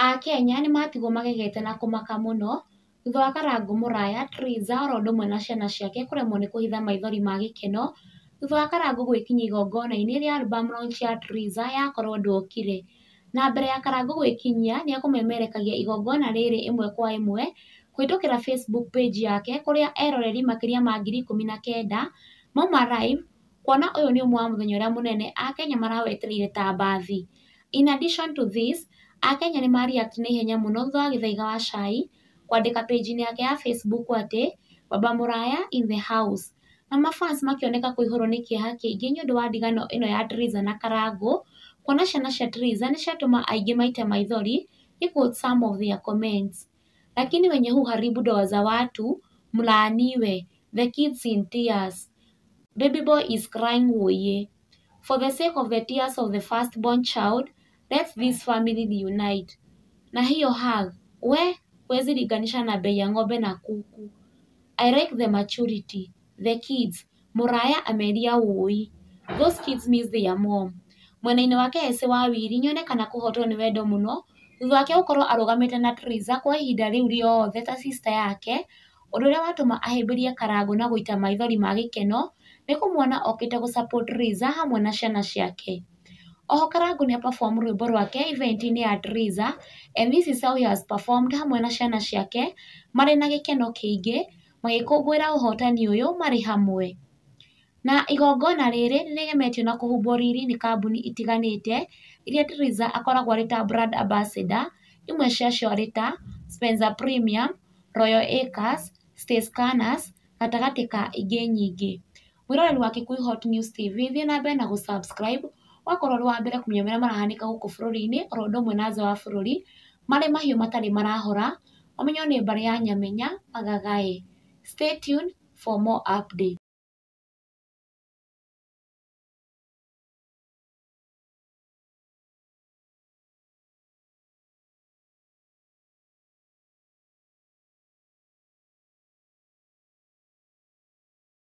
Akenya nĩmatigwo magegete na kũmaka mũno thutha wa Karangũ Mũraya, Triza oro ũndũ ũmwe na ciana ciake kũremwo nĩ kũhitha maithori ma gĩkeno thutha wa Karangũ gwĩkinyia igongona-inĩ rĩa album launch ya Triza yakorwo ndwokire. Na mbere ya Karangũ gwĩkinyia nĩekũmemerekagia igongona rĩrĩ ĩmwe kwa ĩmwe kũhĩtũkĩra Facebook page yake kũrĩa eroreri makĩria ma 19,000 mauma live kuona ũyũ nĩ ũmwe wa mũthenya ũrĩa mũnene Akenya marawetereire ta mbathi. In addition to this, Akenya nĩ ma react na ihenya mũno thutha wa Gĩthaiga wa Cai kwandĩka page-inĩ yake ya Facebook atĩ "Baba Mũraya in the house" na mafans makĩoneka kũihũrwo nĩ kĩeha kĩingĩ nĩũndũ wa ndigano ĩno ya Triza na Karangũ, kuona ciana cia Triza nĩciatũma aingĩ maite maithori, equals some of their comments. "Lakini wenye huharibu ndoa za watu mlaaniwe, the kids in tears. Baby boy is crying woiye. For the sake of the tears of the firstborn child, let this family reunite. Na hiyo hug, we huwezi linganisha na bei ya ng'ombe na kuku. I like the maturity, the kids, Mũraya amelia wũi. Those kids miss their mom." Mwena-inĩ wake Ese wa Wili nĩonekana kũhotwo nĩ wendo mũno thutha wake gũkorwo arũgamĩte na Triza kwa ihinda rĩu rĩothe ta sister yake, ũndũ ũrĩa watũma ahĩmbĩrie Karangũ na gũita maithori ma gĩkeno nĩ kũmuona okĩte gũ support Triza hamwe na ciana ciake. Oho Karangũ nĩ perform rwĩmbo rwake event-inĩ ya Triza and this is how he has performed hamwe na ciana ciake marĩ na gĩkeno kĩingĩ magĩkũngũĩra ũhotani ũyũ marĩ hamwe. Na igongona rĩrĩ nĩrĩgemetio na kũhumbwo riri nĩ kambuni itiganĩte iria Triza akoragwo arĩ ta brand ambassador, imwe ciacio arĩ ta Spencer Premium, Royal Acres, Stay Scanners gatagatĩ ka ingĩ nyingĩ. Mwĩroreri wa Kikuyu Hot News TV, thiĩ na mbere na gũ subscribe ũgakorwo ũrĩ wa mbere kũmenya marĩa marahanĩka gũkũ bũrũri-inĩ oro ũndũ ũmwe na nja wa bũrũri, marĩ mahiũ matarĩ marahora, ũmenyo nĩ mbarĩ ya Nyamenya Magagaĩ. Stay tuned for more updates.